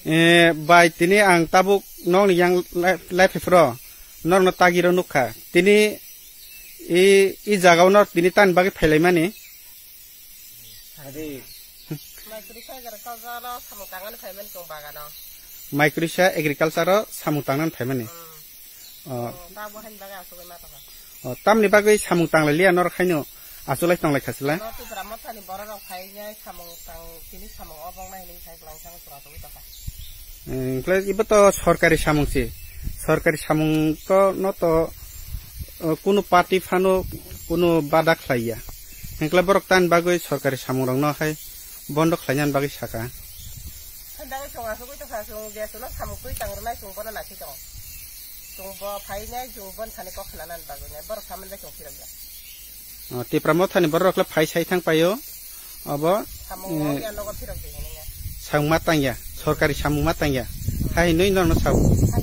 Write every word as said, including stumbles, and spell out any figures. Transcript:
Eh, bai, tini ang tabuk nokni yang lai, lai phai phro, norokno tagiro nukha. Tini i, i jagao nor tini tani bagwi phailaimani. Adi. Mai kurisa agriculture o samung tangani phaimani chwng bagano. Mai kurisa agriculture o samung tangnani phaimani. Hmm. Oh. Hmm, tabo haini bagwi asugwi ma tongkha. Oh, tamni bagwi samung tanglai liya norok haino asulai tonglai khasila. No Tipra Mothani borok rok phainai samung tang, tini samung obong nai hinwi sai bwlai samung tura tongwi tongkha. Eh, hwnkhe ibo to sorkari samung se. Sorkari samung to no to, oh, kunu party phano kunu bada khlaiya. Hwnkhe borok tani bagwi sorkari samung rok no hai bondo khlainani bagwi saka. Hai bagwi chwng asugwi tongkha, chwng je chwngno samung twi tangrwnai chwng bono naisai tongo. Chwng bo phainai chwng bon sani kok khnanani bagwi nai borok samani bai chwng phirokya. Oh, Tipra Mothani borok le phai sai thang paio. Obo, samung eh, ya nogo phirok di hinwi ya. Samung ma tangya, sorkari samung ma tangya. Hai hinwi norno sao. Hai